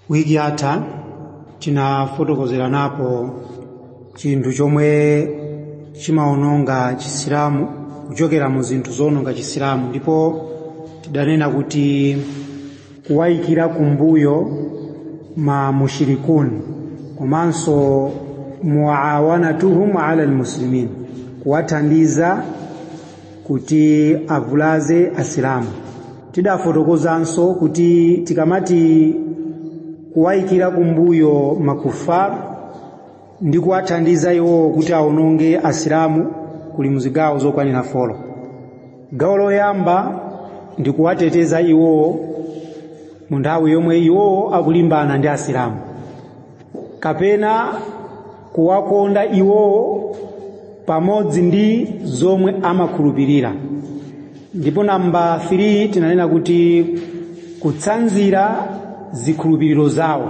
Wiki yatha tinafotokozeranapo chinthu chomwe chimaononga Chisilamu, kuchokera mu zinthu zoononga Chisilamu, ndipo tidanena kuti kuwayikira kumbuyo ma mushirikun komanso muawanatuhum ala almuslimin, kuwathandiza kuti avulaze Asilamu. Tidafotokozanso kuti tikamati kuwayikira kumbuyo makufar ndi kuwathandiza iwowo kuti aononge Asilamu kuli muzigawo zokwanira 4. Gawo loyamba ndi kuwateteza iwowo mu nthawi yomwe iwowo akulimbana ndi Asilamu, kapena kuwakonda iwowo pamodzi ndi zomwe amakhulupirira. Ndipo namba 3 tinanena kuti kutsanzira zikhulupiriro zawo,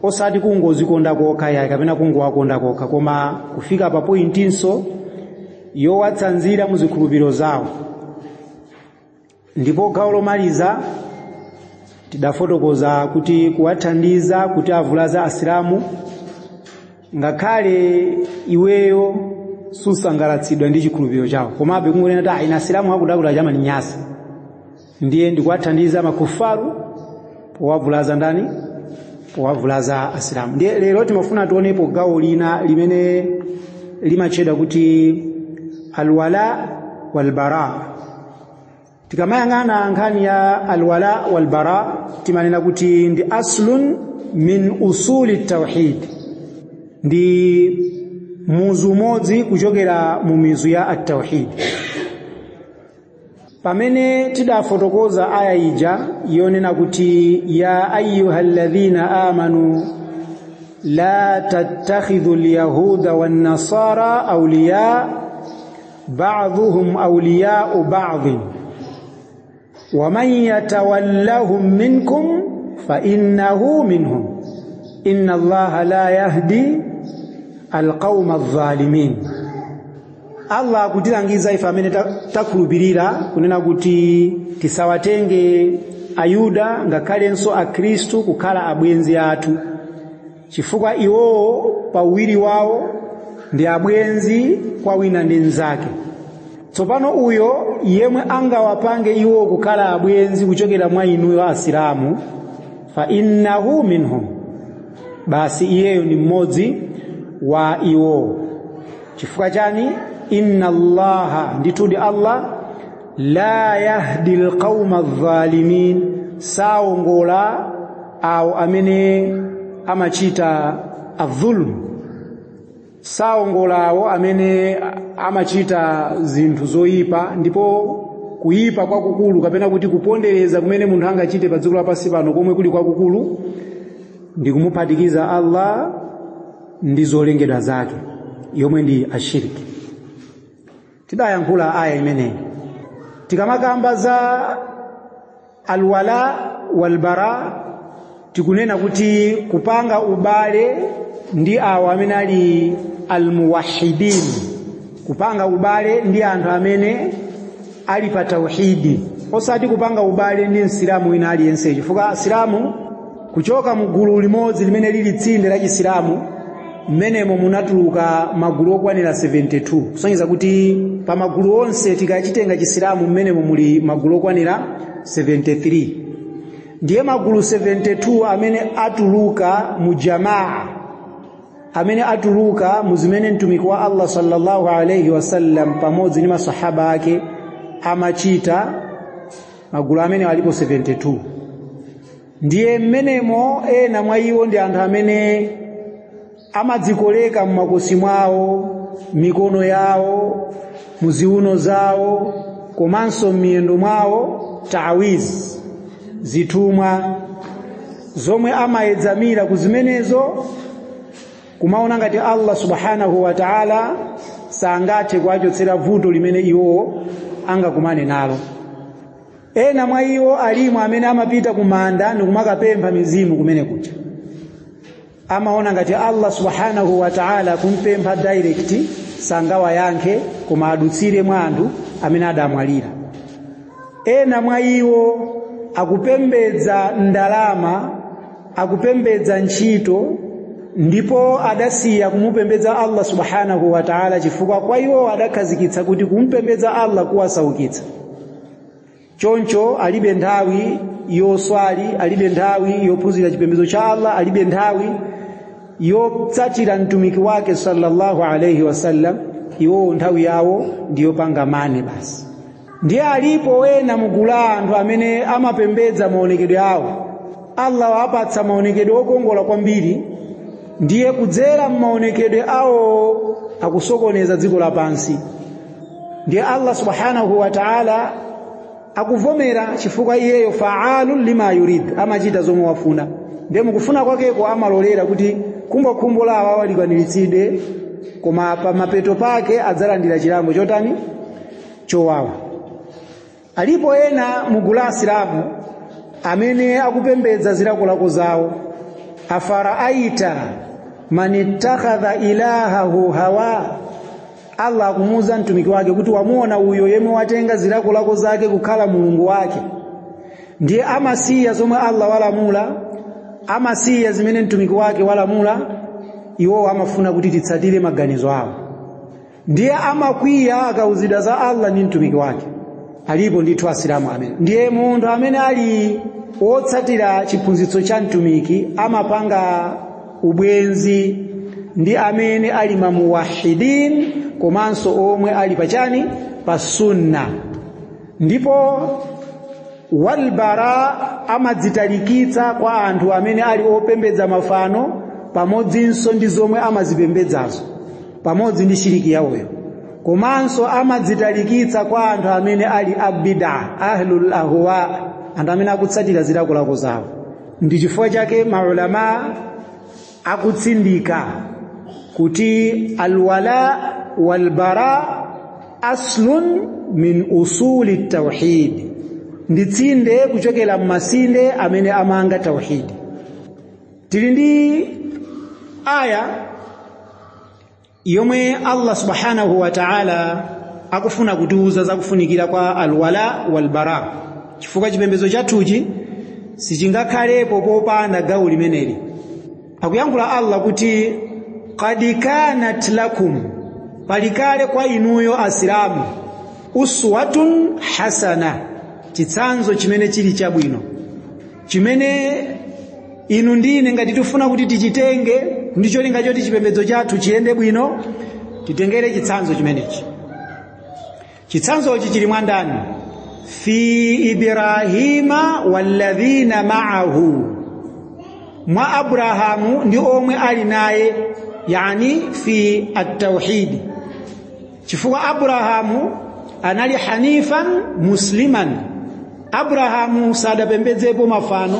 osati kungozikonda kokha yayi kapena kungowakonda kokha, koma kufika pa pointinso yowatsanzira mu zikhulupiriro zawo. Ndipo gawo lomaliza tidafotokoza kuti kuwathandiza kuti avulaze Asilamu ngakhale iweyo susangalatsidwa ndi chikhulupiriro chawo, komabe kungonena kuti ine Asilamu akudakuda chamaninyasa, ndiye ndikuwathandiza makufaru powavulaza ndani? Powavulaza Asilamu. Ndiye lero timafuna tionepo gawo lina limene limatchedwa kuti alwala walbara. Tikamayang'ana nkhani ya alwala walbara timanena kuti ndi aslun min usuli tauhid, ndi muzu umodzi kuchokera mu mizu ya at-tauhid. Pamene tidafotokoza aya ija yonena kuti ya ayyuhalladhina amanu la tattakhidhu alyahuda wan-nasara awliya ba'dhuhum awliya'u ba'dhin wa man yatawallahum minkum fa innahu minhum inna Allaha la yahdi alqawma adh-dhalimin. Allah akutilangiza ife amene takhulupirira kunena kuti tisawatenge Ayuda ngakhalenso Akhristu kukhala abwenzi athu, chifukwa iwowo pa uwiri wawo ndi abwenzi kwa wina ndi mnzake. Tsopano uyo yemwe angawapange iwowo kukhala abwenzi kuchokera mwa inuyo Asilamu, fa innahu minhum, basi iyeyo ndi mmodzi wa iwowo. Chifukwa chani? Inna Allaha, ndithudi Allah, la yahdi alqawma adh-dhalimin, saongola awo amene amachita adh-dhulm, saongola awo amene amachita zinthu zoyipa. Ndipo kuyipa kwakukulu kapena kuti kupondereza kumene munthu angachite pa dziko lapansi pano komwe kuli kwakukulu ndi kumuphatikiza Allah ndi zolengedwa zake, yomwe ndi ashiriki. Tidayankhula aya imeneyi tikamakamba za alwala walbara, tikunena kuti kupanga ubale ndi awo amene ali almuwahidin, kupanga ubale ndi anthu amene ali pa tauhidi, osati kupanga ubale ndi Msilamu wina aliyense, chifukwa Asilamu kuchoka mu gulu limodzi limene lili tsinde la Chisilamu, mmenemo munatuluka magulu okwanira 72, kusonyeza kuti pa magulu onse tikachitenga Chisilamu mmenemo muli magulu okwanira 73. Ndiye magulu 72 amene atuluka mu jamaa, amene atuluka mu zimene mtumiki wa Allah sallallahu alayhi wasallam pamodzi ndi masahaba ake amachita, magulu amene alipo 72. Ndiye mmenemo ena mwa iwo ndi anthu amene amadzikoleka mmakosi mwawo, mikono yawo, muziuno zawo, komanso m'miyendo mwawo tawiz, zithumwa zomwe amayedzamira kuzimenezo, kumaona ngati Allah subhanahu wa ta'ala sangathe kuwachotsera vuto limene iwo angakumane nalo. Ena mwa iwo alimo amene amapita kumanda ndikumakapempha mizimu kumene kuja, amaona ngati Allah subhanahu wa ta'ala kumpempha direct sangawayankhe, koma adutsire mwa anthu amene adamwalira. Ena mwa iwo akupembedza ndalama akupembedza ntchito ndipo adasiya kumupembedza Allah subhanahu wa ta'ala, chifukwa kwa iwo adakhazikitsa kuti kumupembedza Allah kuwasaukitsa. Choncho alibe nthawi yoswali, alibe nthawi yophunzira chipembedzo cha Allah, alibe nthawi yotsatira mtumiki wake sallallahu alayhi wasallam. Iwowo nthawi yawo ndiyopanga mane basi. Ndiye alipo wena mugula anthu amene amapembedza maonekedwe awo. Allah wapatsa maonekedwe okongola kwambiri, ndiye kudzera maonekedwe awo akusokoneza dziko lapansi. Ndiye Allah subhanahu wa ta'ala akuvomera, chifukwa iyeyo fa'alun lima yurid, amachita zomwe wafuna. Ndiye mukufuna kwakeko amalolera kuti khumbokhumbo lawo likwaniritsidwe, koma pa mapeto pake adzalandira chilango chotani? Chowawa. Alipo ena mugula asilamu amene akupembedza zilakolako zawo. Afaraaita man ittakhadha ilahahu hawa, Allah akumuuza mtumiki wake kuti wamuona uyo yemwe watenga zilakolako zake kukhala mulungu wake. Ndiye amasiya zomwe Allah walamula, amasiya zimene mtumiki wake walamula, iwowo amafuna kuti titsatire maganizo awo. Ndiye amakwiya akauzidwa za Allah ndi mtumiki wake. Alipo ndithu asilamu amene. Ndiye munthu amene ali wotsatira chiphunzitso cha mtumiki amapanga ubwenzi ndi amene ali mamuwahidin, komanso omwe ali pachani pa sunna. Ndipo walbara amadzitalikitsa kwa anthu amene ali opembedza mafano, pamodzinso ndi zomwe amazipembedzazo, pamodzi ndi shiriki yawoyo. Komanso amadzitalikitsa kwa anthu amene ali abida, ahlul ahwa, anthu amene akutsatira zilakolako zawo. Ndi chifukwa chake maulama akutsindika kuti alwala walbara aslun min usuli tauhid, ndi tsinde kuchokera mmasinde amene amanga tauhidi. Tili ndi aya yomwe Allah subhanahu wa ta'ala akufuna kutiuza zakufunikira kwa alwala walbara, chifukwa chipembedzo chathuchi sichingakhalepo popanda gawo limeneli. Akuyankhula Allah kuti qad kanat lakum, palikale kwa inuyo asilamu, uswatun hasana, chitsanzo chimene chili chabwino, chimene inu ndine ngati tifuna kuti tichitenge ndicho linga choti chipembedzo chathu chiyende bwino, titengere chitsanzo chimenechi. Chitsanzochi chili mwandani? Fi Ibrahima walladhina ma'ahu, mwa Abrahamu ndi omwe ali naye, yani fi at-tauhid. Chifukwa Abrahamu anali hanifan musliman. Abrahamu sadapembedzepo mafano,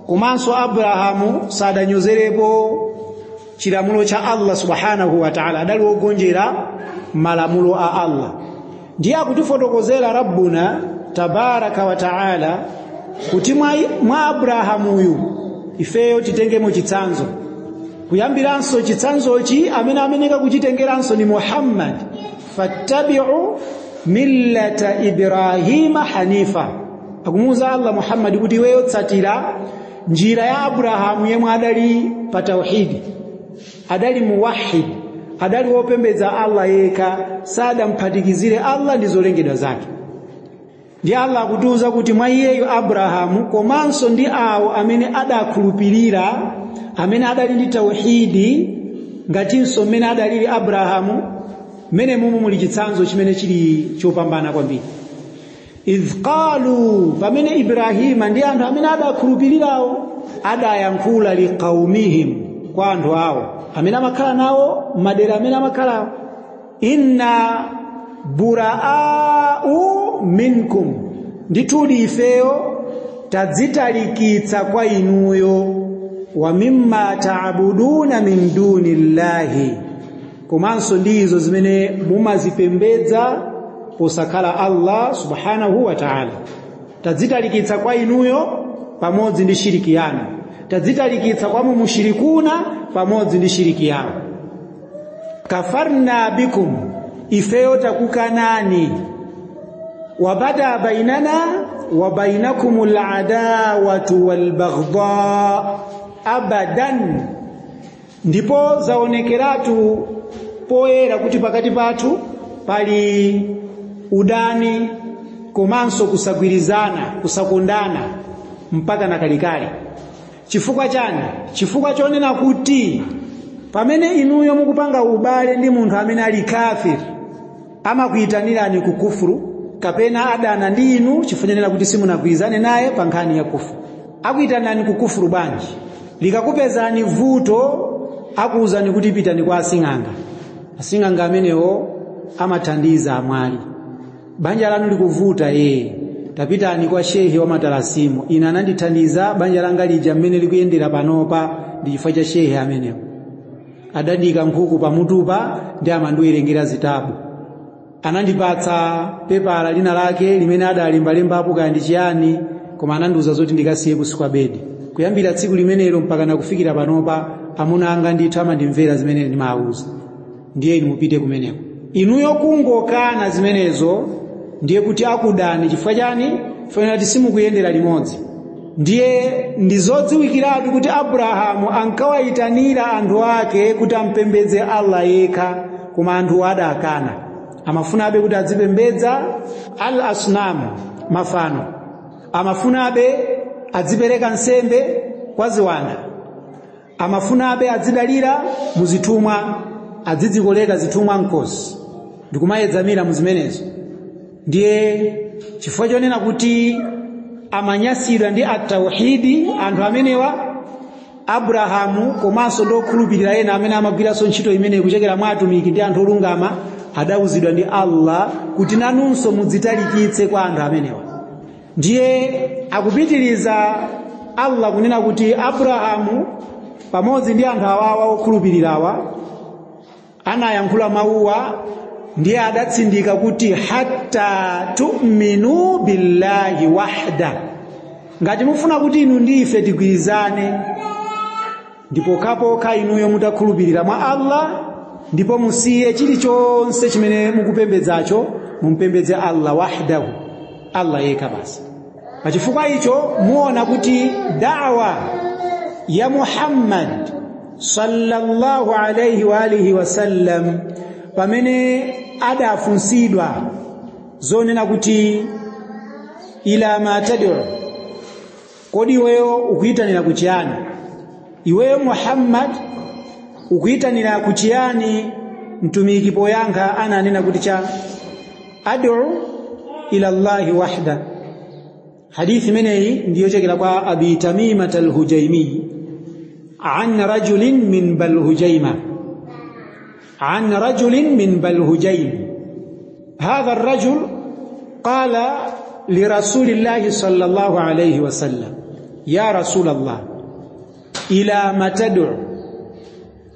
komanso Abrahamu sadanyozerepo chilamulo cha Allah subhanahu wa ta'ala, adali wogonjera malamulo a Allah. Ndiye akutifotokozera Rabbuna tabaraka wa ta'ala kuti mwa Abrahamuyu ifeyo titengemo chitsanzo. Kuyambiranso chitsanzochi amene ameneka kuchitengeranso ni Muhammad, fattabi'u millata Ibrahima hanifa. Akumuuza Allah Muhammad kuti iweyo tsatira njira ya Abrahamu yemwe adali pa tauhidi, adali muwahid, adali wopembedza Allah yekha, sadamphatikizire Allah ndi zolengedwa zake. Ndi Allah akutiuza kuti mwa iyeyo Abrahamu komanso ndi awo amene adakhulupirira, amene adali ndi tauhidi ngatinso mmene adalili Abrahamu, mmene mumu muli chitsanzo chimene chili chopambana kwambiri. Idh qalu, pamene Ibrahima ndi anthu amene adakhulupirirawo adayankhula liqaumihim, kwa anthu awo amene amakhala nawo madera amene amakhalawo, inna buraau minkum, ndithudi ifeyo tadzitalikitsa kwa inuyo, wa mimma ta'buduna min dunillahi, komanso ndizo zimene mumazipembedza posakhala Allah subhanahu wa ta'ala. Tadzitalikitsa kwa inuyo pamodzi ndi shiriki yanu, tadzitalikitsa kwa mumushirikuna pamodzi ndi shiriki yawo. Kafarna bikum, ifeyo takukanani, wabada bainana Wa bainakumul adawatu wal baghdha abadan, ndipo zaonekeratu poyera kuti pakati pathu pali udani komanso kusagwirizana, kusakondana mpaka na kalikali. Chifukwa chani? Chifukwa chonena kuti pamene inuyo mukupanga ubale ndi munthu amene ali kafir, amakuyitanirani ku kufuru kapena adana ndi inu chifukwa chonena kuti simunagwirizane naye pa nkhani ya kufuru. Akuyitanirani ku kufuru bwanji? Likakupezani vuto, akuwuzani kuti pitani kwa asing'anga. Asing'anga amenewo amathandiza amwali. Banja lanu likuvuta, tapitani kwa shehe wa matalasimu, ine anandithandiza banja langa lija mmene likuyendera panopa ndi chifukwa cha shehe amenewo. Adandika nkhuku pamutupa ndi amandiwerengera zitabu, anandipatsa pepala lina lake limene adalembalembapo kaya ndi chiyani, koma anandiwuza zoti ndikasiye kusi kwa bedi. Kuyambira tsiku limenelo mpaka nakufikira panopa, amuna anga ndithu amandimvera zimene ndimawuza. Ndiye inu mupite kumeneko. Inuyo kungokana zimenezo ndiye kuti akudani. Chifukwa chani? Chifukwa kuti simukuyendera limodzi. Ndiye ndizodziwikiratu kuti Abrahamu ankawayitanira anthu ake kuti ampembedze Allah yekha, koma anthu adakana. Amafunabe kuti adzipembedza al asnam, mafano, amafunabe adzipereka nsembe kwa ziwanda, amafunabe adzidalira muzithumwa, adzidzikoleka zithumwa mkosi ndikumayedzamira muzimenezo. Ndiye chifukwa chonena kuti amanyasidwa ndi atauhidi anthu amenewa, Abrahamu komanso ndi okhulupirira ena amene amagwiranso ntchito imeneyi kuchokera mwa atumiki ndi anthu olungama, adawuzidwa ndi Allah kuti nanunso mudzitalikitse kwa anthu amenewa. Ndiye akupitiriza Allah kunena kuti Abrahamu pamodzi ndi anthu awawa okhulupirirawa anayankhula mawuwa, ndiye adatsindika kuti hatta tu'minu billahi wahda, ngati mufuna kuti inu ndi ife tigwirizane, ndipo pokhapokha inuyo mutakhulupirira mwa Allah, ndipo musiye chilichonse chimene mukupembedzacho, mumpembedze Allah wahdahu, Allah yekha basi. Pachifukwa icho muona kuti da'wa ya Muhammad sallallahu alayhi wa alihi wasallam, pamene adafunsidwa zonena kuti ila ma tad'u, kodi iweyo ukuyitanira kuchiyani? Iweyo Muhammad ukuyitanira kuchiyani? Mtumiki poyankha ananena kuti cha ad'u ila Allahi wahda. Hadithi imeneyi ndiyochokera kwa Abi Tamimah al-Hujaimi an rajulin min Balhujaima, an rajulin min Balhujaim. Hadha ar-rajul qala li rasulillahi sallallahu alayhi wasallam, ya rasulallah, ila ma tad'u,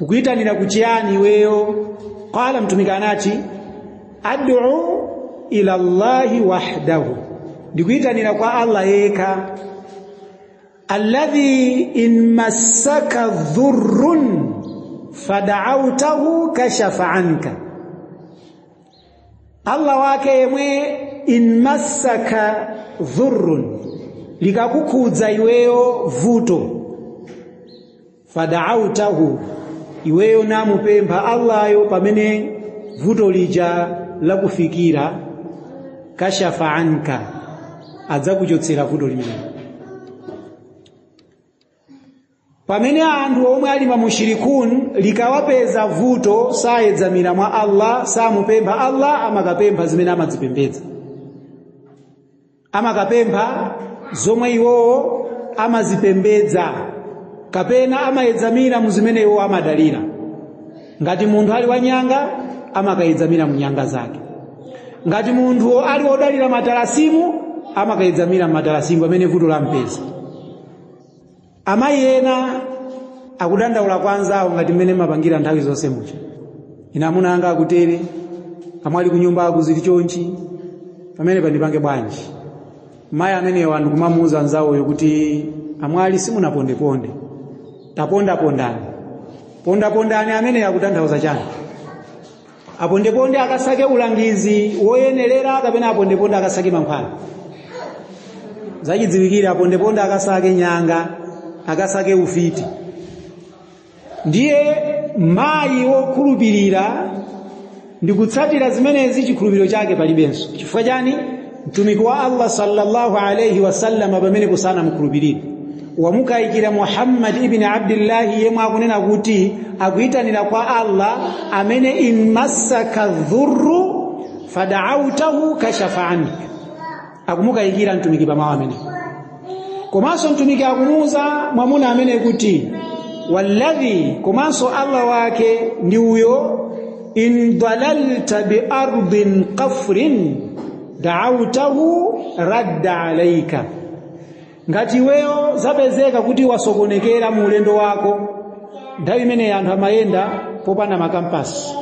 ukuyitanira kuchiyani iweyo? Qala, mtumiki anati ad'u ila Allahi wahdahu, ndikuyitanira kwa Allah yekha. Alladhi in massaka dhurrun fada'awtahu kashafa anka, Allah wake yemwe in massaka dhurrun, likakukhudza iweyo vuto, fada'awtahu, iweyo namupempha Allayo pamene vuto lija lakufikira, kashafa anka, adzakuchotsera vuto limenelo. Pamene anthu omwe ali mamushirikun likawapeza vuto sayedzamira mwa Allah, samupempha Allah, amakapempha zimene amadzipembedza, amakapempha zomwe iwowo amazipembedza, kapena amayedzamira mu zimene iwowo amadalira. Ngati munthu ali wanyanga amakayedzamira mu nyanga zake, ngati munthu ali wodalira matalasimu amakayedzamira matalasimu pamene vuto lampeza. Amayi ena akudandaula kwa anzawo ngati mmene mapangira nthawi zonse muja, ine amuna anga akutere, amwali kunyumba akuzili chonchi, pamene pandipange bwanji? Mayi amenewa ndikumamuuza anzawoyo kuti amwali simunapondeponde, tapondapondani. Pondapondani amene akutanthauza chani? Apondeponde akasake ulangizi woyenerera kapena apondeponde akasake mankhwala? Zachidziwikira apondeponde akasake nyanga, akasake ufiti. Ndiye mayi wokhulupirira ndikutsatira zimenezi, chikhulupiriro chake palibenso. Chifukwa chani? Mtumiki wa Allah sallallahu alayhi wasallam pamene kusana mkhulupirira wamukayikira Muhammad ibn Abdillahi, yemwe akunena kuti akuyitanira kwa Allah amene in massaka dhurru fada'awtahu kashafa anka. Akumukayikira mtumiki pamawu amene. Komanso mtumiki akumuuza mwamuna amene kuti walladhi, komanso Allah wake ndi uyo, in dalalta bi ardin qafrin da'awtahu radda alayka. Ngati iweyo zapezeka kuti wasokonekera mu ulendo wako, nthawi imene anthu amayenda popanda makampasi,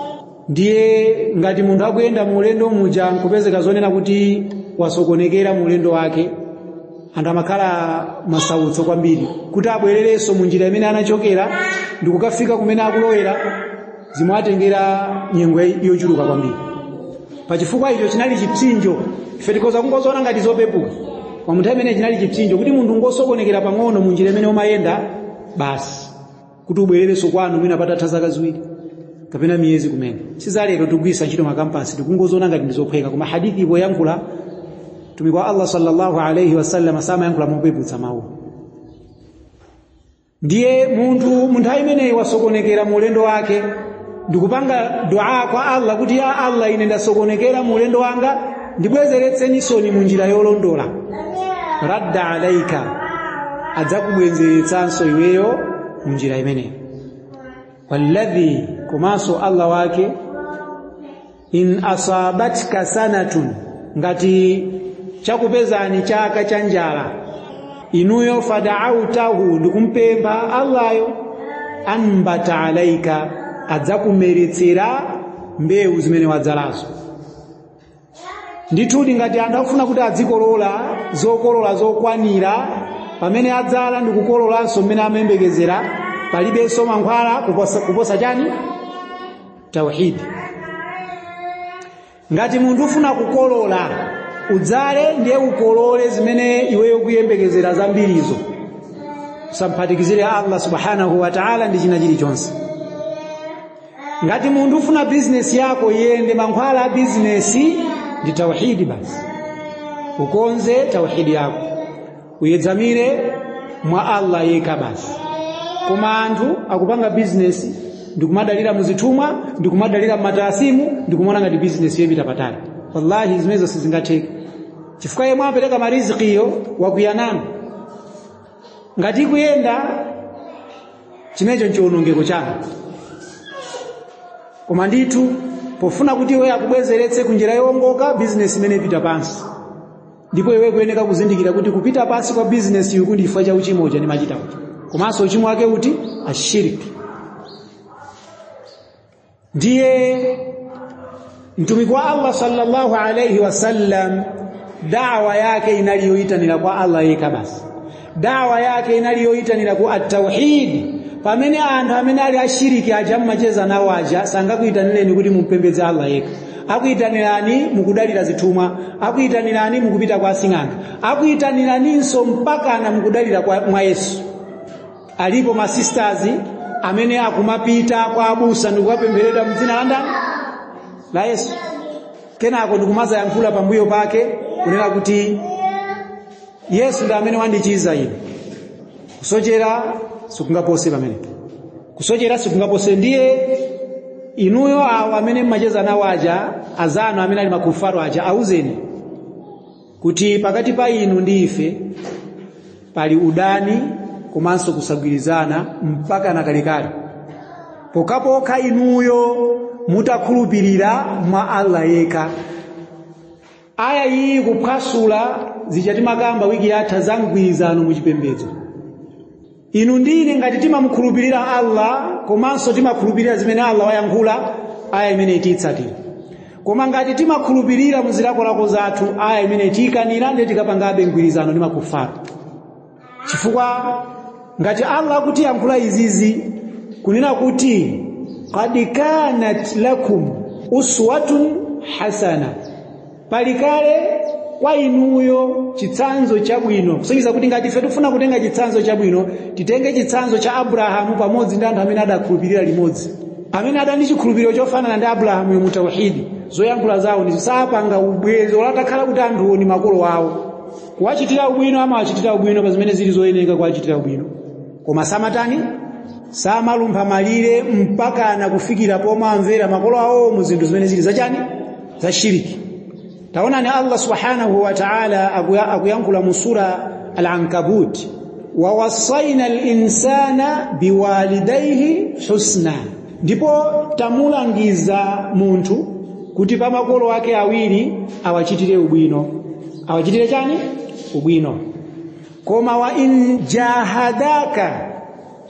ndiye ngati munthu akuyenda mu ulendo muja nkupezeka zonena kuti wasokonekera mu ulendo wake, anthu amakhala masautso kwambiri kuti abwererenso mu njira imene anachokera ndikukafika kumene akulowera, zimwatengera nyengo yochuluka kwambiri. Pachifukwa icho chinali chipsinjo. Ife tikhoza kungozoona ngati zopepuka, koma nthawi imene chinali chipsinjo kuti munthu ngosokonekera pang'ono mu njira imene umayenda, basi kuti ubwererenso kwanu mwina patatha zaka 2 kapena miyezi kumene. Sizalero tikugwiritsa ntchito makampasi, tikungozoona ngati ndizophweka, koma hadithi ipo yankhula mtumiki wa Allah sallallahu alayhi wasallam samayankhula mopeputsa mawu. Ndiye munthu munthawi imeneyi wasokonekera mu ulendo wake ndikupanga dua kwa Allah kuti ya Allah, ine ndasokonekera mu ulendo wanga, ndibwezeretsenisoni mu njira yolondola. Radda alaika, adzakubwezeretsanso iweyo mu njira imeneyi. Walladhi, komanso Allah wake, in asabatka sanatun, ngati chakupezani chaka cha njala inuyo, fada'awtahu, ndikumpempha Allayo, anbata alaika, adzakumeretsera mbewu zimene wadzalazo. Ndithudi ngati anthu akufuna kuti adzikolola zokolola zokwanira pamene adzala ndikukololanso mmene amayembekezera, palibenso mankhwala kuposa chani? Tauhidi. Ngati munthu ufuna kukolola, udzale ndiye ukolole zimene iweyo kuyembekezera zambirizo, usamphatikizire Allah subhanahu wa ta'ala ndi china chilichonse. Ngati munthu ufuna bizinesi yako iyende, mankhwala a bizinesi ndi tauhidi basi. Ukonze tauhidi yako, uyedzamire mwa Allah yekha basi. Koma anthu akupanga bizinesi ndikumadalira muzithumwa, ndikumadalira mmatasimu, ndikumaona ngati bizinesi yopita patali. Wallahi zimenezo sizingatheke, chifukwa yemwe apereka marizikiyo wakuyanana. Ngati ikuyenda chimenecho nchiwonongeko chanu. Koma ndithu pofuna kuti iwe akubwezeretse kunjira yowongoka, bizinesi imene ipita pansi. Ndipo iwe kuyeneka kuzindikira kuti kupita pansi kwa bizinesi iku ndi chifukwa cha uchimo uja ndimachita uja, komanso uchimo wake uti? Ashiriki. Ndiye mtumiki wa Allah sallallahu alayhi wasallam dawa yake inaliyoitanira kwa Allah yekha basi. Dawa yake inaliyoitanira ku at-tauhid. Pamene anthu amene ali ashiriki aja mmacheza nawo aja sangakuyitanireni kuti mumpembedze Allah yekha. Akuyitanirani mukudalira zithumwa, akuyitanirani mukupita kwa asing'anga, akuyitaniraninso mpakana mukudalira mwa Yesu. Alipo ma sisters amene akumapita kwa abusa ndikukapempherera mdzina la ndani? La Yesu. Kenako ndikumazayankhula pambuyo pake kunena kuti Yesu ndi amene wandichiza ine. Kusochera sikungapose pamenepo, kusochera sikungapose. Ndiye inuyo awo amene mmacheza nawo aja, azanu amene ali makufaro aja, auzeni kuti pakati pa inu ndi ife pali udani komanso kusagwirizana mpaka na kalekale, pokhapokha inuyo mutakhulupirira mwa Allah yekha. Aya iyi kuphwasula zija timakamba wiki yatha za mgwirizano muchipembedzo. Inu ndine ngati timamukhulupirira Allah komanso timakhulupirira zimene Allah wayankhula, aya imene tiyitsatira. Koma ngati timakhulupirira muzilakolako zathu, aya imene tiyikanira, ndiye tikapangabe mgwirizano ndi makufara. Chifukwa ngati Allah akutiyankhula izizi kunena kuti qad kanat lakum uswatun hasana, palikale kwa inuyo chitsanzo chabwino. Kusonyeza kuti ngati ife tifuna kutenga chitsanzo chabwino, titenge chitsanzo cha Abrahamu pamodzi ndi anthu amene adakhulupirira limodzi, amene adali ndi chikhulupiriro chofanana ndi Abrahamu mu tauhidi. Zoyankhula zawo ndi sapanga ubwezo latakhala kuti anthuwo ni makolo awo. Kuwachitira ubwino amawachitira ubwino pa zimene zili zoyenera kuwachitira ubwino, koma samatani, samalumpha malire mpaka na kufikira pomwe amvera makolo awo mu zinthu zimene zili zachani, za shiriki. Taonani Allah subhanahu wa ta'ala akuyankhula mu sura Al-Ankabut, wa wasaina al-insana biwalidayhi husna, ndipo tamulangiza munthu kuti pa makolo ake awiri awachitire ubwino. Awachitire chani? Ubwino. Koma wa in jahadaka,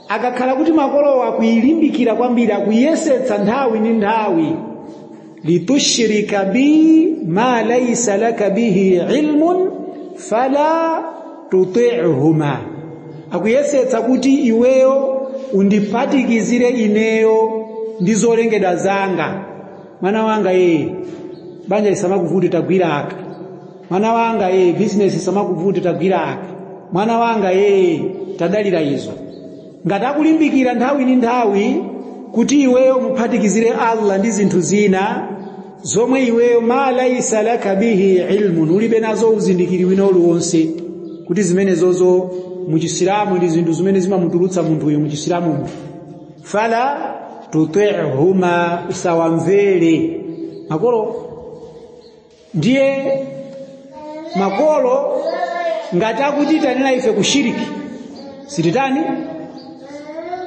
akakhala kuti makolo akuyilimbikira kwambiri, akuyesetsa nthawi ndi nthawi, litushrika bi ma laysa laka bihi ilmun fala tuti'huma, akuyesetsa kuti iweyo undiphatikizire ineyo ndi zolengedwa zanga. Mwana wanga yeye, banja lisamakuvuti tagwira aka. Mwana wanga yeye, business isamakuvuti tagwira aka. Mwana wanga yeye, tadalira izo. Ngati akulimbikira nthawi ndi nthawi kuti iweyo muphatikizire Allah ndi zinthu zina zomwe iweyo ma laysa laka bihi ilmun, ulibe nazo uzindikiri wina uliwonse kuti zimene zozo muchisilamu ndi zinthu zimene zimamutulutsa munthuyo muchisilamu, fala tuti'huma, usawamvere makolo. Ndiye makolo ngati akutitanira ife kushiriki, sititani,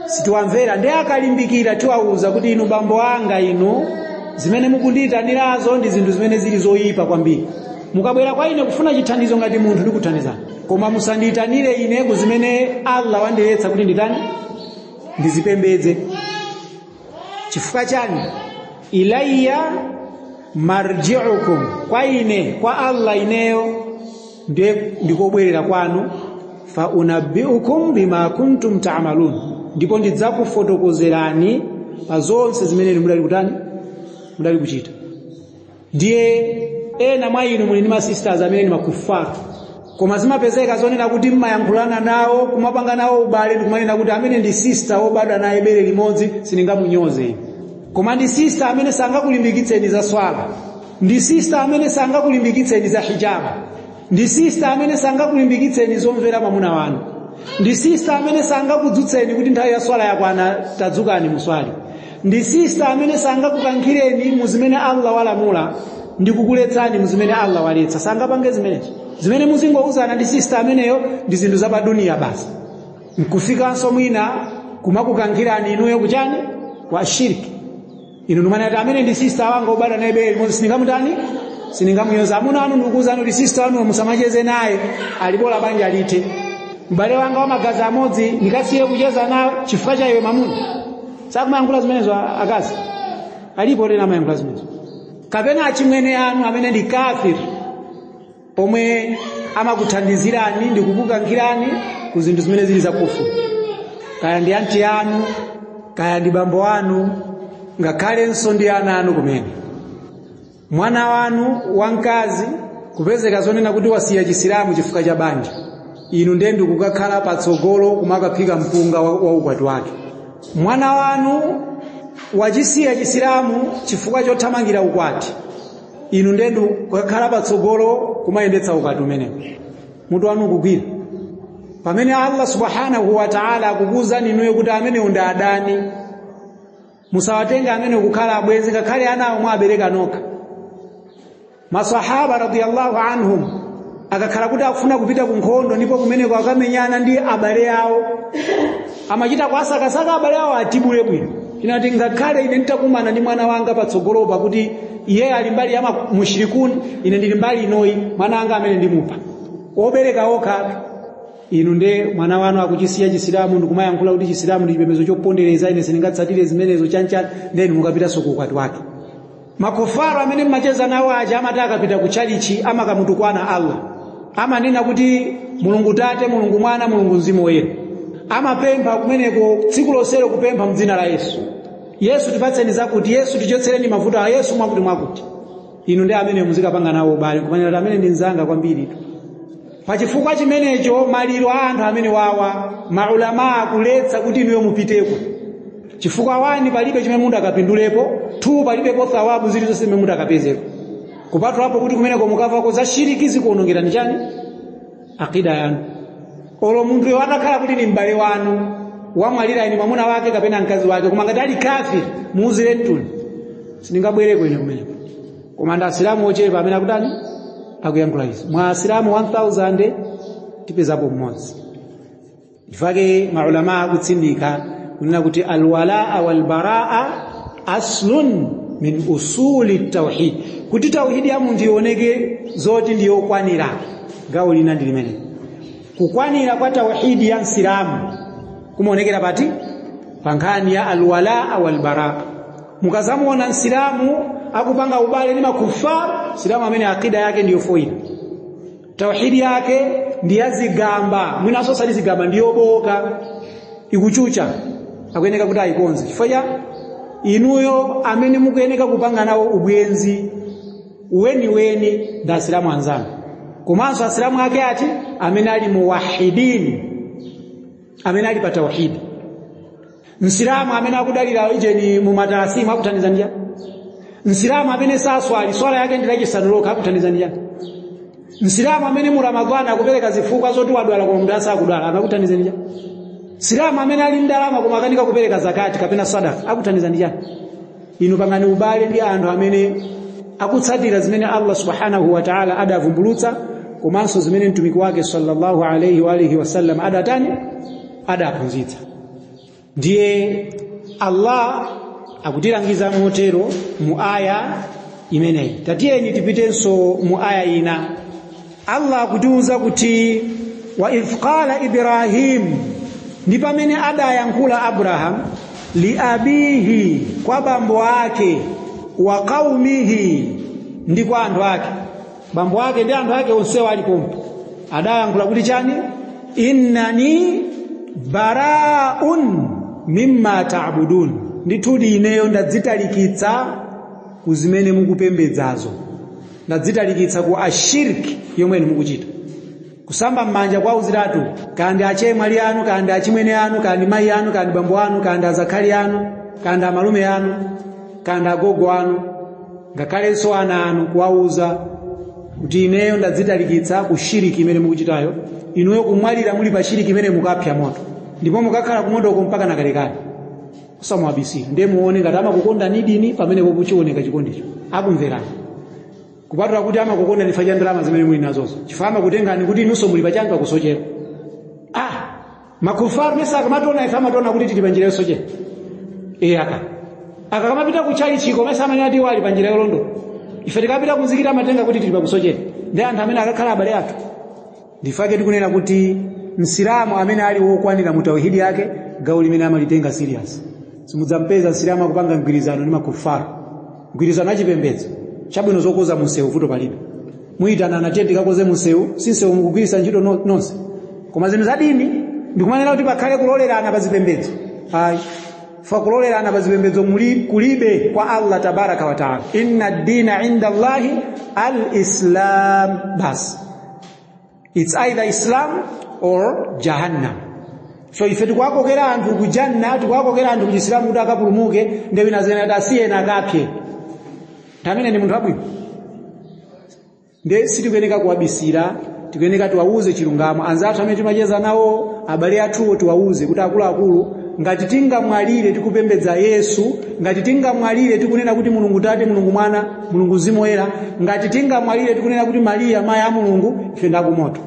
sitiwamvera. Ndiye akalimbikira tiwauza kuti inu bambo anga, inu zimene mukundiyitanirazo ndi zinthu zimene zili zoyipa kwambiri. Mukabwera kwa ine kufuna chithandizo ngati munthu ndikuthandizani, koma musandiyitanire ine ku zimene Allah wandiletsa kuti nditani, ndizipembedze. Chifukwa chani? Ilayya marji'ukum, kwa ine, kwa Allah ineyo ndiye ndikobwerera kwanu. Fa unabbi'ukum bima kuntum ta'malun, ndipo ndidzakufotokozerani pa zonse zimene mudali kutani, mudali kuchita. Ndiye ena mwa inu muli ndi ma sisters amene ni makufaru, koma zimapezeka zonena kuti mmayankhulana nawo, kumapanga nawo ubale, ndikumanena kuti amene ndi sister wobadwa naye bere limodzi sindingamunyoze. Koma ndi sister amene sangakulimbikitseni za swala, ndi sister amene sangakulimbikitseni za hijabu, ndi sister amene sangakulimbikitseni zomvera mwamuna wanu, ndi sister amene sangakudzutseni kuti nthawi ya swala yakwana tadzukani muswali, ndi sister amene sangakukankhireni mu zimene Allah walamula ndi kukuletsani mu zimene Allah waletsa. Sangapange zimenezo. Zimene muzingouzana ndi sister ameneyo ndi zinthu za paduniya basi, nkufikanso mwina kumakukankhirani inuyo kuchani, kwa shirki. Inu ndimanena kuti amene ndi sister wanga obadwa naye bere limodzi sindingamutani, sindingamunyoza. Amuna anu ndikukuuzani kuti sister wanu musamacheze naye, alibola banja lite. M'bale wanga wa magazi amodzi ndikasiye kucheza nawe chifukwa cha iwe mamuna. Sakumayankhula zimenezo akazi alipo tena amayankhula zimenezo. Kapena achimwene anu amene ndi kafir, omwe amakuthandizirani ndi kukukankhirani ku zinthu zimene zili za kufuru, kaya ndi anti anu, kaya ndi bambo anu, ngakhalenso ndi ana anu kumene. Mwana wanu wamkazi kupezeka zonena kuti wasiya chisilamu chifukwa cha banja, inu ndiye ndikukakhala patsogolo kumakaphika mpunga wa ukwati wake. Mwana wanu wachisiya chisilamu chifukwa chothamangira ukwati, inu ndiye ndikukakhala patsogolo kumayendetsa ukwati umenewo. Mutu wanu ukugwira. Pamene Allah subhanahu wa ta'ala akukuwuzani inuyo kuti amenewo ndi adani, musawatenga amene kukhala abwenzi, ngakhale ana awo mwabereka nokha. Masahaba radiyallahu anhum akakhala kuti akufuna kupita ku nkhondo, ndipo kumeneko akamenyana ndi abale awo, amachita kuwasakasaka abale awo atibule bwino. Inati ngakhale ine nditakumana ndi mwana wanga patsogolopa kuti iye ali mbali ya mushrikun, ine ndili mbali inoyi, mwana wanga amene ndimupha. Obereka okha. Inu nde mwana wanu akuchisiya chisilamu ndikumayankhula kuti chisilamu ndi chipembedzo chopondereza, ine sindingatsatire zimenezo chanchani, ndeni mukapitanso ku ukwati wake. Makufaro amene mmacheza nawo aja amati akapita ku chalichi amakamutukwana Allah, amanena kuti Mulungu Tate, Mulungu Mwana, Mulungu Mzimu Woyera. Amapempha kumeneko tsiku lonselo kupempha mdzina la Yesu. Yesu tipatseni zakuti, Yesu tichotsereni mavuto a Yesu mwakuti mwakuti. Inu ndi amene muzikapanga nawo ubale, kumanena kuti amene ndi mnzanga kwambiri. Pachifukwa chimenecho maliro a anthu amene wawa maulama akuletsa kuti inuyo mupiteko, chifukwa 1 palibe chimene munthu akapindulepo, 2 palibepo thawabu zilizonse zimene munthu akapezeko, kupatulapo kuti kumeneko mukavako za shiriki zikuonongerani chani akida yanu. Olo munthuyo atakhala kuti ni m'bale wanu wamwalira, ine mwamuna wake kapena mkazi wake, koma ngati ali kafiri, muuzire mtuni, sindingabwereko ine kumeneko. Koma ndi asilamu ochepa amene akutani, akuyankhula izi. Mwa asilamu 1000 tipezapo mmodzi. Chifukwa maulama akutsindika kunena kuti alwalaa walbaraa aslun min usuli tauhid, kuti tauhidi ya munthu ioneke zoti ndiyokwanira. Gawo lina ndi limene kukwanira kwa tauhidi ya msilamu kumaonekera pati? Pa nkhani ya alwalaa walbaraa. Mukazamuona msilamu akupanga ubale ndi makufar, silamu amene akida yake ndiyo foila, tauhidi yake ndi yazigamba, mwinanso sali zigamba, ndiyoboka, ikuchucha, akuyeneka kuti ayikonze. Chifukwa inuyo amene mukuyeneka kupanga nawo ubwenzi weniweni ndi asilamu anzanu, komanso asilamu ake ati amene ali muwahidin, amene ali pa tauhidi. Msilamu amene akudalira ijeni mumatalasimu akuthandiza njani? Msilamu amene saswali, swala yake ndi lachisanu lokha, akuthandiza njani? Msilamu amene mu Ramadhani akupereka zifukwa zoti wadwala koma munthu asakudwala, akuthandiza njani? Msilamu amene ali ndalama koma akanika kupereka zakati kapena sadaka, akuthandiza njani? Inu pangani ubale ndi anthu amene akutsatira zimene Allah subhanahu wa ta'ala adavumbulutsa, komanso zimene mtumiki wake sallallahu alayhi wa alihi wasallam adatani, adaphunzitsa. Ndiye Allah akutilangiza motero mu aya imeneyi. Tatiyeni tipitenso mu aya ina. Allah akutiuza kuti wa idh qala Ibrahim, ndi pamene adayankhula Abraham li abihi, kwa bambo ake, wa qaumihi, ndi kwa anthu ake. Bambo ake ndi anthu ake onsewo alipompo. Adayankhula kuti chani? Innani baraun mimma ta'budun, ndithudi ineyo ndadzitalikitsa ku zimene mukupembedzazo, ndadzitalikitsa ku ashirki yomwe mukuchita. Kusamba m'manja kwa uziratu, kandi achemwali anu, kandi achimwene anu, kandi mayi anu, kandi bambo anu, kandi azakhali anu, kandi amalume anu, kandi agogo anu, ngakhalenso ana anu, kuwauza kuti ineyo ndadzitalikitsa ku shiriki imene mukuchitayo. Inuyo kumwalira muli pa shiriki imene mukapya moto, ndipo mukakhala kumotoko mpaka nakalekale. Usamwabisira, ndiye muone ngati amakukondani dini, pamenepo kuchioneka chikondicho, akumverani. Kupatula kuti amakukondani chifukwa cha ndalama zimene muli nazozo, chifukwa amakutengani kuti inunso muli pachani, pakusochera. Makufaru mesa akamationa ife amationa kuti tili pa njira yosochera. Aka akakamapita kuchali chiko mesa amene ati wali pa njira yolondola, ife tikapita kumzikiti amatenga kuti tili pakusochera. Ndi anthu amene akakhala abale athu. Ndifake tikunena kuti msilamu amene ali wokwanira mu tauhidi yake, gawo limene amalitenga serious. Simudzampeza msilamu akupanga mgwirizano ndi makufaru, mgwirizano achipembedzo chabwino, zokoza munsewu vuto palibe, muyitana anatiye tikakoze munsewu, si nsewu mukugwiritsa ntchito nonse. Koma zinthu za dini ndikumanena kuti pakhale kulolerana pa zipembedzo, ayi. Fa kulolerana pa zipembedzo kulibe kwa Allah tabaraka wa taala. Inna dina inda Allahi al-Islam, bas it's either Islam or Jahannam. So ife tikuwakokera anthu ku janna, tikuwakokera anthu ku Chisilamu kuti akapulumuke, ndi wina zene ati asiyena akapye amene ndi munthu wabwino. Ndiye sitikuyeneka kuwabisira, tikuyeneka tiwauze chilungamo anzathu amene timacheza nawo, abale athuwo, tiwauze kuti akuluakulu, ngati tingamwalire tikupembedza Yesu, ngati tingamwalire tikunena kuti Mulungu Tate, Mulungu Mwana, Mulungu Mzimu Woyera, ngati tingamwalire tikunena kuti Mariya mayi a Mulungu, ife ndakumoto.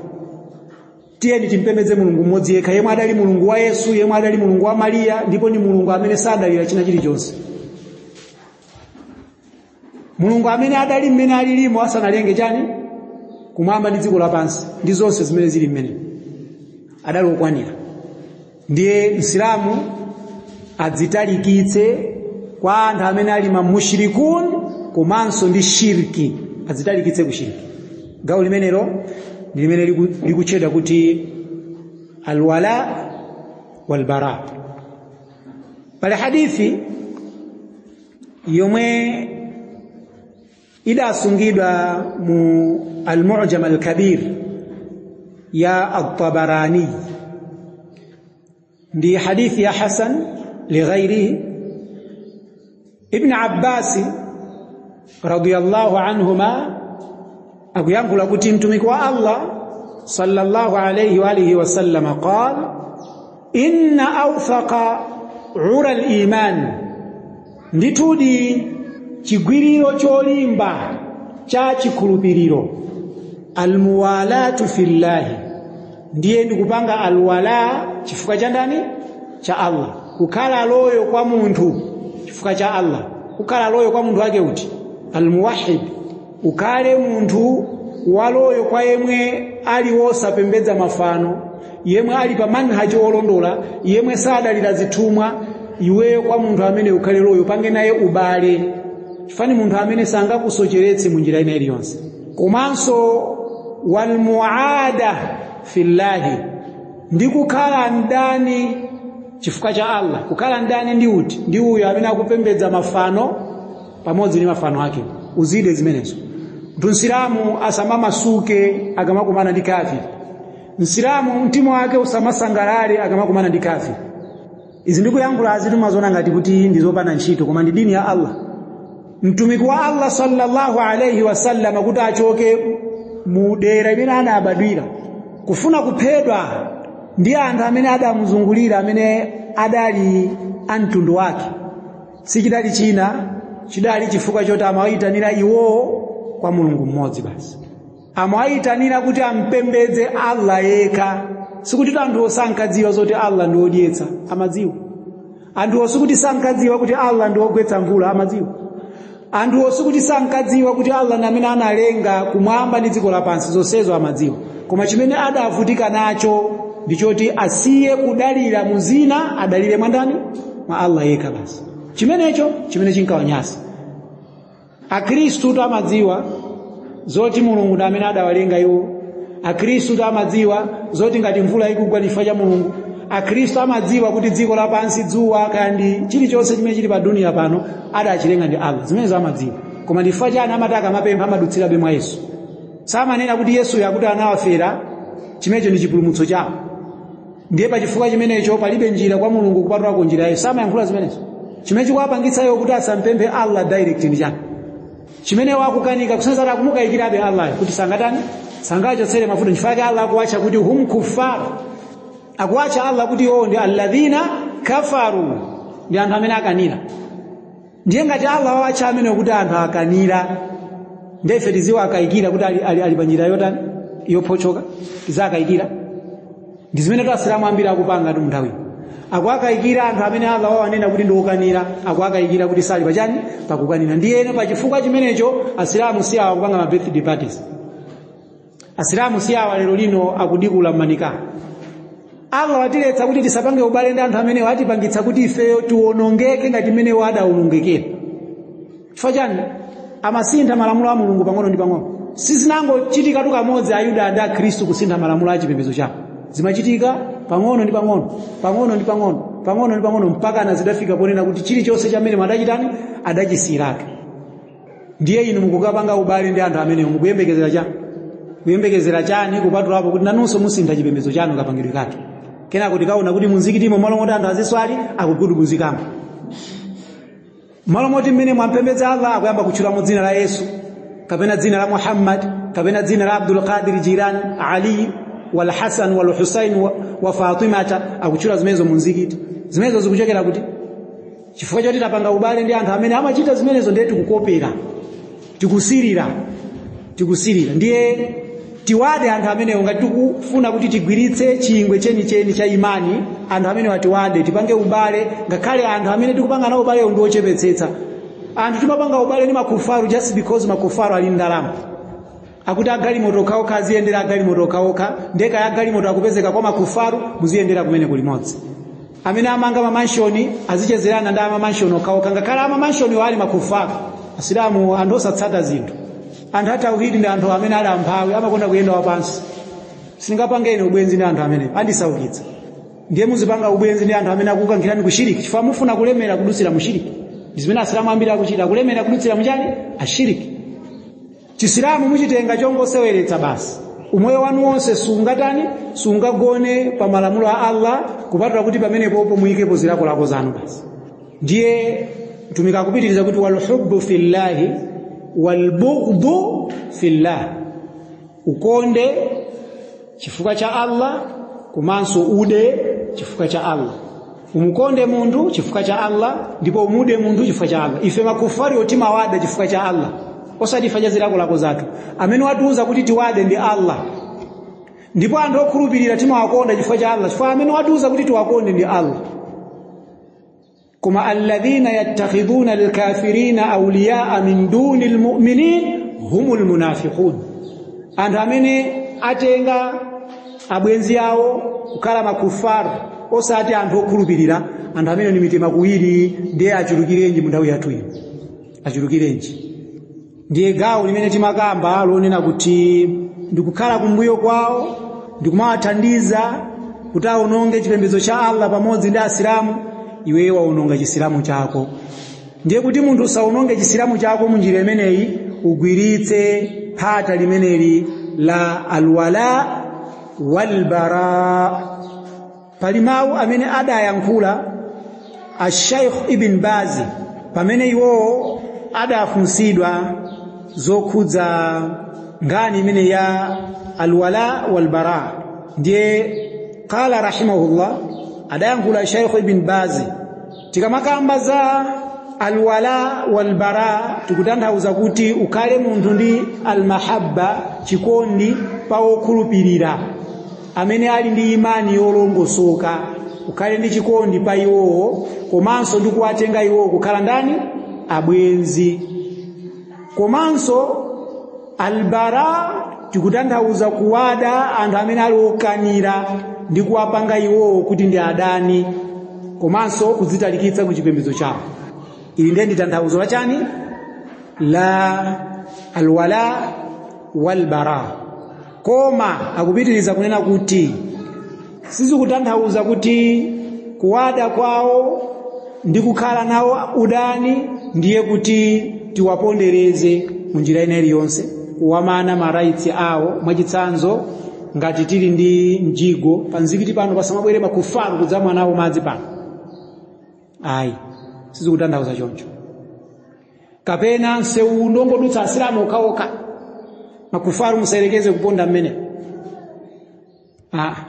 Tiyeni timpembedze Mulungu mmodzi yekha, yemwe adali Mulungu wa Yesu, yemwe adali Mulungu wa Mariya, ndipo ni Mulungu amene sadalira china chilichonse, Mulungu amene adali mmene alilimo asanalenge chani, kumwamba ndi dziko lapansi ndi zonse zimene zili mmene, adali okwanira. Ndiye msilamu adzitalikitse kwa anthu amene ali mamushrikun, komanso ndi shirki, adzitalikitse ku shirki. Gawo limenelo ndi limene likutchedwa kuti alwala walbara. Pali hadithi yomwe Idasungidwa mu Al-Mu'jam Al-Kabir ya At-Tabarani, ndi hadithi ya hasan lighairihi. Ibn Abbas radiyallahu anhuma akuyankhula kuti mtumiki wa Allah sallallahu alayhi wa alihi wasallam qala: inna awthaqa ura al-iman, ndithudi chigwiriro cholimba cha chikhulupiriro, almuwalatu fillahi, ndiye ndikupanga alwala chifukwa cha ndani? Cha Allah. Kukhala loyo kwa munthu chifukwa cha Allah, kukhala loyo kwa munthu wake uti? Almuwahid, ukhale munthu waloyo kwa yemwe ali wosapembedza mafano, yemwe ali pa manhaji olondola, yemwe sadalira zithumwa. Iweyo kwa munthu amene ukhale loyo, pange naye ubale, chifani munthu amene sangakusocheretse munjira ina iliyonse. Komanso walmuada fillahi, ndi kukhala mdani chifukwa cha Allah. Kukhala mdani ndi uti? Ndi uyo amene akupembedza mafano pamodzi ndi mafano ake. Uzide zimenezo. Mtu Msilamu asamamasuke akamakumana ndi kafiri. Msilamu mtima wake usamasangalale akamakumana ndi kafiri. Izi ndikuyankhula azitumazona ngati kuti ndizopanda ntchito, koma ndi dini ya Allah. Mtumiki wa Allah sallallahu alayhi wasallam kuti achoke mu dera imene anabadwira kufuna kuphedwa ndi anthu amene adamuzungulira, amene adali a mtundu wake, sichidali china, chidali chifukwa choti amawayitanira iwowo kwa Mulungu mmodzi basi. Amawayitanira kuti ampembedze Allah yekha. Sikuti anthu sankadziwa zoti Allah ndi wodyetsa, amadziwa. Anthu sikuti sankadziwa kuti Allah ndi wogwetsa mvula, amadziwa. Anthu sikuti sankadziwa kuti Allah ndi amene analenga kumwamba ndi dziko lapansi, zonsezo amadziwa. Koma chimene adavutika nacho ndichoti asiye kudalira muzina, adalire mwa ndani? Mwa Allah yekha basi. Chimenecho chimene chinkawanyasa. Akhristu amadziwa zoti Mulungu ndi amene adawalenga iwo. Akhristu amadziwa zoti ngati mvula ikugwa chifukwa cha Mulungu. Akhristu amadziwa kuti dziko lapansi, dzuwa, kandi chilichonse chimene chili pa dunia pano adachilenga ndi Allah. Zimenezo amadziwa. Koma chifukwa chani amati akamapempha amadutsirabe mwa Yesu? Samanena kuti Yesu yakuti anawafera, chimenecho ndi chipulumutso chawo. Ndiye pachifukwa chimenecho palibe njira kwa Mulungu kupatulako njira ya Yesu. Samayankhula zimenezo. Chimene chikuwapangitsa iwo kuti asampemphe Allah direct ndi chani? Chimene wakukanika kusenzera akumukayikirabe Allah kuti sangatani, sangachotsere mavuto. Chifukwa chake Allah akuwatcha kuti hum kuffar, akuwatcha Allah kuti iwo ndi alladhina kafaru, ndi anthu amene akanira. Ndiye ngati Allah wawatcha amene kuti anthu akanira, ndiye ife tiziwa akayikira kuti ali pa njira yotani yophochoka, tizakayikira. Ndi zimene tu asilamu ambiri akupanga tu nthawi. Akuakayikira anthu amene Allah wawanena kuti ndi okanira, akuakayikira kuti sali pachani pakukanira. Ndiyeno pachifukwa chimenecho asilamu si awa akupanga ma birthday parties. Asilamu si awa lero lino akudikula m'manika. Allah watiletsa kuti tisapange ubale ndi anthu amene watipangitsa kuti ifeyo tiwonongeke ngati mmene adawonongekera. Chifukwa chani? Amasintha malamulo a Mulungu pang'ono ndi pang'ono. Sizinangochitika tu kamodzi Ayuda ndi Akhristu kusintha malamulo a chipembedzo chawo. Zimachitika pang'ono ndi pang'ono, pang'ono ndi pang'ono, pang'ono ndi pang'ono, mpaka na zidafika ponena kuti chilichonse chamene adachitani adachisiyiratu. Ndiye inu mukukapanga ubale ndi anthu amenewo mukuyembekezera chani? Kuyembekezera chani kupatulapo kuti nanunso musintha chipembedzo chanu kapangidwe kake? Kenako tikaona kuti munzikitimo malo moti anthu aziswali akugudubuzikamo, malo moti mmene mwampembedza Allah akuyamba kutchulamo dzina la Yesu kapena dzina la Muhammad kapena dzina la Abdul Qadir Jilani, Ali wal Hasan wal Husain wa Fatimata, akutchula zimenezo munzikiti. Zimenezo zikuchokera kuti? Chifukwa choti tapanga ubale ndi anthu amene amachita zimenezo, ndiye tikukopera, tikusirira, tikusirira. Ndiye tiwade anthu amenewo ngati tikufuna kuti tigwiritse chingwe chenicheni cha imani. Anthu amene watiwade, tipange ubale, ngakhale anthu amene tikupanga nawo ubalewo ndi ochepetsetsa. Anthu timapanga ubale ndi makufaru just because makufaru ali ndalama, akuti agalimoto okhaokha aziyendera agalimoto okhaokha, ndeka ya agalimoto akupezeka kwa makufaru, muziyendera kumene kulimodzi. Amene amanga mamanshoni azichezerana ndi amamanshoni okhaokha, ngakhale amamanshoni ali makufaru. Asilamu anthu osatsata zinthu, anthu atauhidi ndi anthu amene ali amphawi, amakonda kuyenda wapansi. Singapangeni ubwenzi ndi anthu amene andisaukitsa. Ndiye muzipanga ubwenzi ndi anthu amene akukankhirani kushiriki, chifukwa mufuna kulemera kudutsira mushiriki. Ndi zimene asilamu ambiri akuchita, kulemera kudutsira muchani? Ashiriki. Chisilamu muchitenga chongoseweretsa basi. Umoyo wanu wonse sungatani, sungagone pa malamulo a Allah, kupatula kuti pamenepopo muyikepo zilakolako zanu basi. Ndiye Mtumiki akupitiriza kuti walhubbu fillahi walbughdhu fillah, ukonde chifukwa cha Allah komanso ude chifukwa cha Allah. Umukonde munthu chifukwa cha Allah ndipo umude munthu chifukwa cha Allah. Ife makufari otimawada chifukwa cha Allah, osati ife zilakolako zathu. Amene watiuza kuti tiwade ndi Allah, ndipo anthu okhulupirira timawakonda chifukwa cha Allah, chifukwa amene watiuza kuti tiwakonde ndi Allah. Koma alladhina yattakhidhuna alkafirina awliyaa min duni almu'minin humul munafiqun, anthu amene atenga abwenzi awo kukhala makufaru osati anthu okhulupirira, anthu amene ni mitima kuwiri. Ndiye achulukirenji mu nthawi yathu ino, achulukirenji. Ndiye gawo limene timakamba lonena kuti ndikukhala kumbuyo kwawo ndikumawathandiza kuti aononge chipembedzo cha Allah pamodzi ndi Asilamu, iweyo waononga chisilamu chako. Ndiye kuti munthu usaononge chisilamu chako munjira imeneyi, ugwiritse phata limeneli la alwala walbara. Pali mawu amene adayankhula Ashaykh Ibn Bazi pamene iwowo adafunsidwa zokhudza nkhani imene ya alwala walbara. Ndiye qala rahimahullah, adayankhula Shaykh Ibn Bazi, tikamakamba za alwala walbara tikutanthauza kuti ukhale munthu ndi almahabba, chikondi pa okhulupirira amene ali ndi imani yolongosoka, ukhale ndi chikondi pa iwowo komanso ndi kuwatenga iwowo kukhala ndani, abwenzi. Komanso albara tikutanthauza kuwada anthu amene ali okanira ndi kuwapanga iwowo kuti ndi adani, komanso kudzitalikitsa ku chipembedzo chawo. Ili ndiye ndi tanthauzo la chani, la alwala walbara. Koma akupitiriza kunena kuti sizikutanthauza kuti kuwada kwawo ndi kukhala nawo udani ndiye kuti tiwapondereze munjira ina iliyonse, kuwamana ma rights awo. Mwachitsanzo, ngati tili ndi mjigo pa mzikiti pano pasamabwere makufaru kudzamwa nawo madzi pano, ayi, sizikutanthauza choncho. Kapena msewu ndongodutsa Asilamu okhaokha, makufaru musayerekeze kuponda mmene,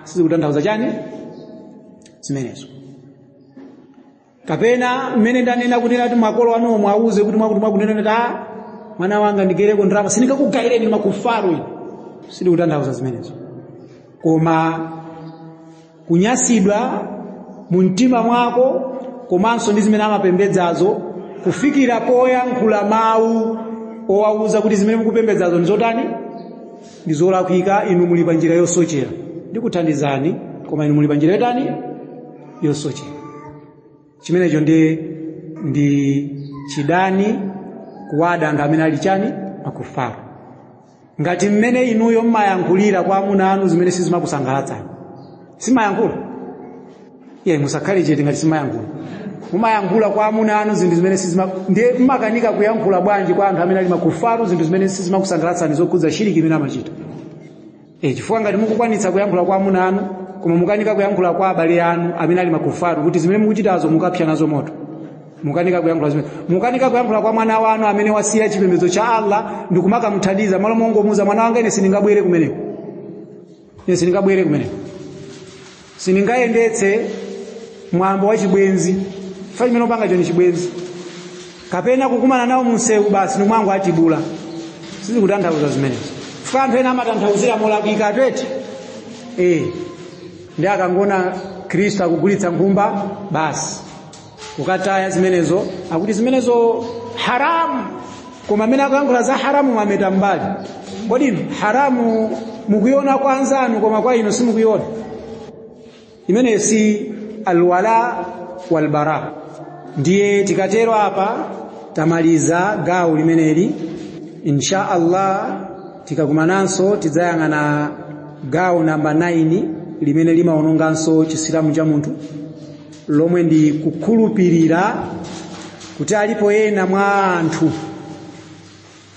sizikutanthauza chani zimenezo. Kapena mmene ndanena kuti nati makolo anu omwe auze kuti mwakuti mwakunena ta mwana wanga ndigereko ndalama sindingakugayireni makufaru ine, sindikutanthauza zimenezo. Koma kunyasidwa mu mtima mwako komanso ndi zimene amapembedzazo, kufikira poyankhula mawu owauza kuti zimene mukupembedzazo ndi zotani, ndi zolakwika, inu muli pa njira yosochera, ndikuthandizani koma inu muli pa njira yotani, yosochera. Chimenecho ndi chidani kuwada anthu amene ali chani, makufaru. Ngati mmene inuyo mmayankhulira kwa amuna anu zimene sizimakusangalatsani, simayankhula iye, musakhale chete ngati simayankhula. Mumayankhula kwa amuna anu zinthu zimene sizima, ndiye mmakanika kuyankhula bwanji kwa anthu amene ali makufaru zinthu zimene sizimakusangalatsani zokhudza shiriki imene amachita. Chifukwa ngati mukukwanitsa kuyankhula kwa amuna anu koma mukanika kuyankhula kwa abale anu amene ali makufaru kuti zimene mukuchitazo mukapsa nazo moto, mukanika kuyankhula zimene, mukanika kuyankhula kwa mwana wanu amene wasiya chipembedzo cha Allah ndikumakamuthandiza, malo mongomuza mwana wanga ine sindingabwere kumeneko, ine sindingabwere kumeneko, sindingayendetse mwambo wa chibwenzi, fa chimene upanga choni chibwenzi, kapena kukumana nawo munsewu basi nimwangu atibula, sizikutanthauza zimenezo. Chifukwa anthu ena amatanthauzira molakwika atwete, ndi akangona Khristu akugulitsa nkhumba basi kukataya zimenezo, akuti zimenezo haramu. Koma amene akuyankhula za haramu mameta mbali. Kodi haramu mukuiona kwa anzanu koma kwa inu simukuiona? Imeneyo si alwala walbara. Ndiye tikatero apa tamaliza gawo limeneli. Insha Allah tikakumananso tidzayang'ana gawo namba 9 limene limaononganso chisilamu cha munthu, lomwe ndi kukhulupirira kuti alipo ena mwa anthu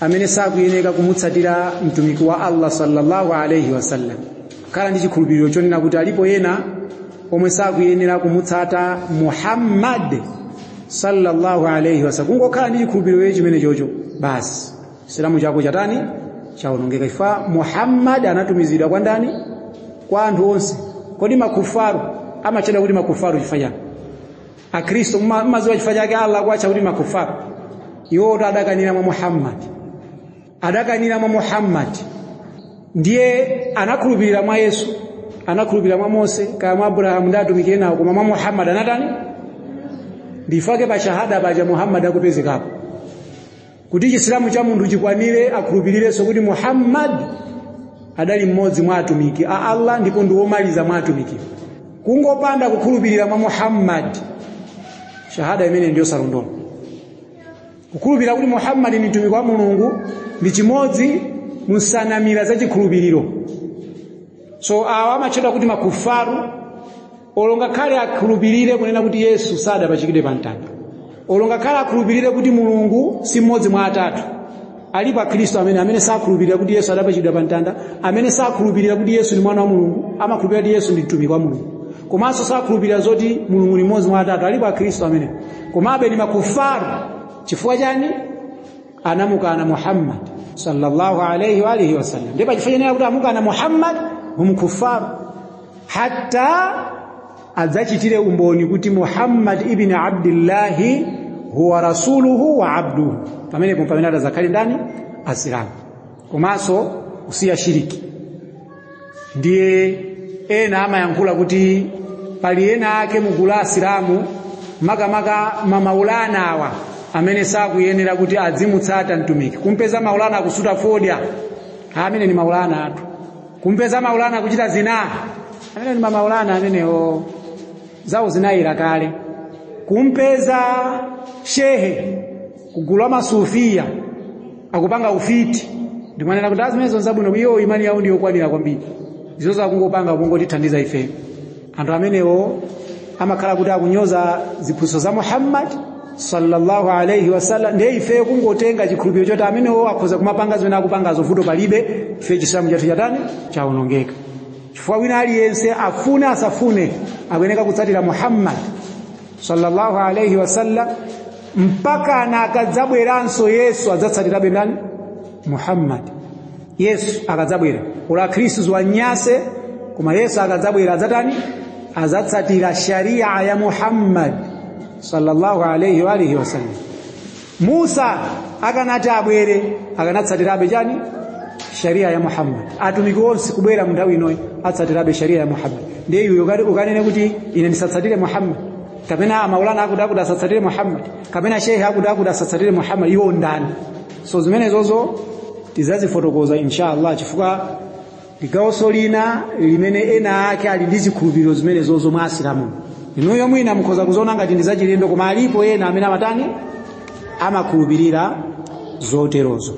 amene sakuyeneka kumutsatira mtumiki wa Allah sallallahu alayhi wasallam. Kukhala ndi chikhulupiriro chonena kuti alipo ena omwe sakuyenera kumutsata Muhammad sallallahu alayhi wasallam. Kungokhala ndi chikhulupiriro chimene chocho basi Chisilamu chako chatani? Chaonongeka. Ifa Muhammad anatumizidwa kwa ndani? Kwa anthu onse. Kodi makufaru amachedwa kuti makufaru chifukwa chani? Akristo mmaziwa chifukwa chake Allah kuacha kuti makufaru? Iwo adakanira mwa Muhammad, adakanira mwa Muhammad, ndiye anakhulupirira mwa Yesu, anakhulupirira mwa Mose kaya mwa Abrahamu ndi atumiki nawo, koma mwa Muhammad anatani? Ndifake pa shahada paja Muhammad akupezekapo. Kuti Chisilamu cha munthu chikwanire akhulupirirenso kuti Muhammad adali mmodzi mwa atumiki a Allah ndipo ndi womaliza mwa atumiki. Kungopanda kukhulupirira mwa Muhammad, shahada imene ndiyo salondola. Kukhulupirira kuti Muhammad ni mtumiki wa Mulungu ndi chimodzi musanamira za chikhulupiriro. So awa amatchedwa kuti makufaru, olonga khale akhulupirire kunena kuti Yesu sadapachikidwe pa mtanda, olonga khale akhulupirire kuti Mulungu si mmodzi mwa atatu. Alipo Akhristu amene sakhulupirira kuti Yesu adapachikidwa pa mtanda, amene sakhulupirira kuti Yesu ni mwana wa Mulungu, amakhulupirira kuti Yesu ndi mtumiki wa Mulungu, komanso sakhulupirira zoti Mulungu ni mmodzi mwa atatu. Alipo Akhristu amene komabe ni makufaru. Chifukwa chani? Anamukana Muhammad sallallahu alayhi wa alihi wasallam. Ndipo chifukwa chani kuti amukana Muhammad hum kufaru, hatta adzachitire umboni kuti Muhammad ibn Abdillahi huwa rasuluhu wa abduhu. Pamene pamene adzakhale ndani? Asilamu. Komanso kusiya shiriki. Ndiye ena amayankhula kuti pali ena ake mugula asilamu makamaka mamaulana awa amene sakuyenera kuti adzimutsata mtumiki. Kumpeza maulana akusuta fodya, amene ni maulana athu. Kumpeza maulana akuchita zina, amene ni mamaulana amenewo zawo zinayira kale. Kumpeza shehe kugula masufia akupanga ufiti, ndimanena kuti azimenezo nzabwino, iyo imani yawo ndiyo kwanira kwambiri, izo zakungopanga kungotithandiza ife. Anthu amenewo amakhala kuti akunyoza ziphunzitso za Muhammad sallallahu alayhi wasallam. Ndiye ife kungotenga chikhulupiriro choti amenewo akhoza kumapanga zimene akupangazo, vuto palibe, ife Chisilamu chathu chatani? Chaonongeka. Chifukwa wina aliyense afune asafune akuyeneka kutsatira Muhammad sallallahu alayhi wasallam mpaka na akadzabweranso Yesu adzatsatirabe ndani? Muhammad. Yesu akadzabwera, ola Khristu ziwanyase, koma Yesu akadzabwera adzatani? Adzatsatira sharia ya Muhammad sallallahu alayhi wa alihi wasallam. Musa akanati abwere akanatsatirabe chani? Sharia ya Muhammad. Atumiki onse kubwera mu nthawi inoyi atsatirabe sharia ya Muhammad. Ndiye iwe ukanene kuti ine ndisatsatire Muhammad, kapena amaulana akuti akuti asatsatire Muhammad, kapena shehe akuti akuti asatsatire Muhammad, iwo ndani? So zimene zozo tizazifotokoza inshallah, chifukwa ligawonso lina limene ena ake ali ndi zikhulupiriro zimene zozo mwa Asilamu. Inuyo mwina mukhoza kuzoona ngati ndi zachilendo, koma alipo ena amene amatani? Amakhulupirira zoterozo.